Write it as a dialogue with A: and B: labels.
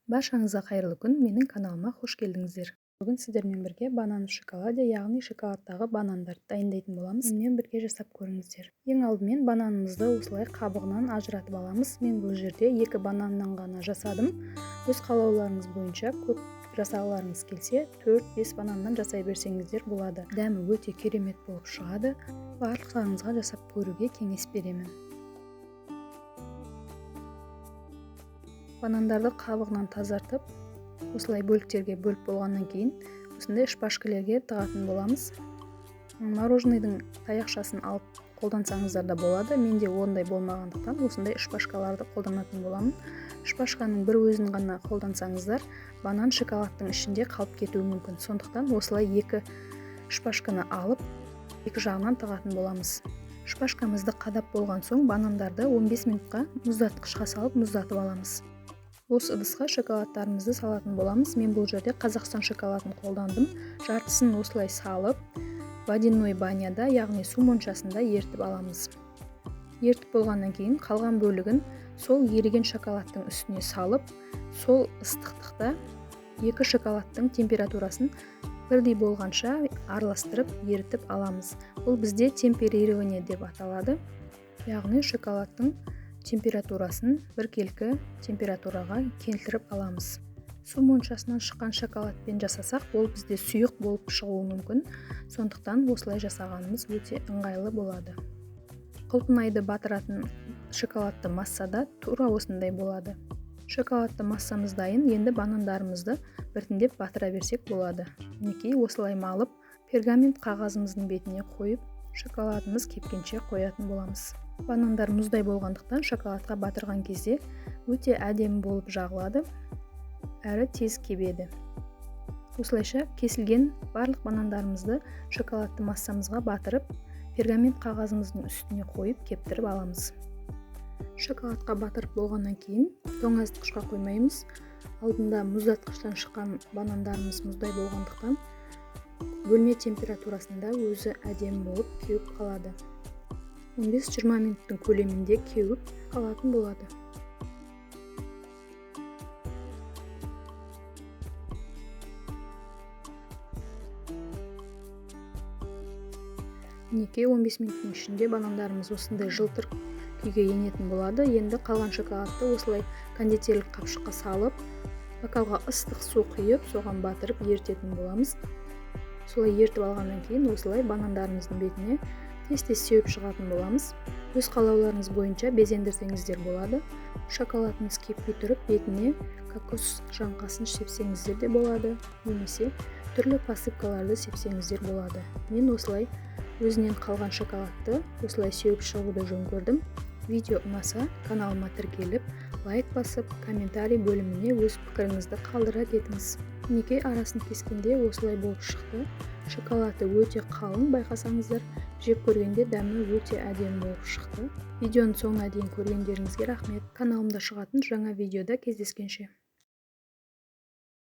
A: Баршаңызға қайырлы күн, менің каналыма қош келдіңіздер. Бүгін сіздермен бірге банан в шоколаде, яғни шоколадтағы банандарды дайындайтын боламыз. Менімен бірге жасап көріңіздер. Ең алдымен бананымызды осылай қабығынан ажыратып аламыз. Мен бұл жерде 2 бананнан ғана жасадым. Өз қалауларыңыз бойынша көп жасағыларыңыз келсе, 4-5 бананнан жасай берсеңіздер болады. Дәмі өте керемет болып шығады. Барлықтарыңызға жасап көруге кеңес беремін. Банандарды қабығынан тазартып, осылай бөліктерге бөліп болғаннан кейін осындай шпажкілерге тығатын боламыз. Мороженыйдың таяқшасын алып қолдансаңыздар да болады. Менде ондай болмағандықтан осындай шпажкаларды қолданатын боламын. Шпажканың бір өзін ғана қолдансаңыздар, банан шоколадтың ішінде қалып кетуі мүмкін. Сондықтан осылай 2 шпажканы алып, екі жағынан тығатын боламыз. Шпажкамызды қадап болған соң банандарды 15 минутқа мұздатқышқа салып мұздатып аламыз. Осы ыдысқа шоколадтарымызды салатын боламыз. Мен бұл жерде Қазақстан шоколадын қолдандым. Жартысын осылай салып, водяной баняда, яғни су моншасында ерітіп аламыз. Ерітіп болғаннан кейін қалған бөлігін сол еріген шоколадтың үстіне салып, сол ыстықтықта екі шоколадтың температурасын бірдей болғанша араластырып ерітіп аламыз. Бұл бізде темперирование деп аталады. Яғни шоколадтың температурасын біркелкі температураға келтіріп аламыз. Су моншасынан шыққан шоколадпен жасасақ, ол бізде сұйық болып шығуы мүмкін. Сондықтан осылай жасағанымыз өте ыңғайлы болады. Құлпынайды батыратын шоколадты массада тура осындай болады. Шоколадты массамыз дайын, енді банандарымызды біртіндеп батыра берсек болады. Мінекей осылай малып, пергамент қағазымыздың бетіне қойып, шоколадымыз кепкенше қоятын боламыз. Банандар мұздай болғандықтан шоколадқа батырған кезде өте әдемі болып жағылады, әрі тез кебеді. Осылайша кесілген барлық банандарымызды шоколадты массамызға батырып, пергамент қағазымыздың үстіне қойып кептіріп аламыз. Шоколадқа батырып болғаннан кейін тоңазытқышқа қоймаймыз. Алдында мұздатқыштан шыққан банандарымыз мұздай болғандықтан бөлме температурасында өзі әдемі болып кеуіп қалады. 15-20 минуттың көлемінде кеуіп қалатын болады. Мінекей 15 минуттың ішінде банандарымыз осындай жылтыр күйге енетін болады. Енді қалған шоколадты осылай кондитерлік қапшыққа салып, бокалға ыстық су құйып, соған батырып ерітетін боламыз. Солай ерітіп алғаннан кейін осылай банандарымыздың бетіне тез-тез сеуіп шығатын боламыз. Өз қалауларыңыз бойынша безендірсеңіздер болады. Шоколадымыз кеппей тұрып бетіне кокос жаңқасын сепсеңіздер де болады, немесе түрлі посыпкаларды сепсеңіздер болады. Мен осылай өзінен қалған шоколадты осылай сеуіп шығуды жөн көрдім. Видео ұнаса каналыма тіркеліп, лайк басып, комментарий бөліміне өз пікіріңізді қалдыра кетіңіз. Мінекей арасын кескенде осылай болып шықты. Шоколады өте қалың, байқасаңыздар, жеп көргенде дәмі өте әдемі болып шықты. Видеоның соңына дейін көргендеріңізге рахмет. Каналымда шығатын жаңа видеода кездескенше.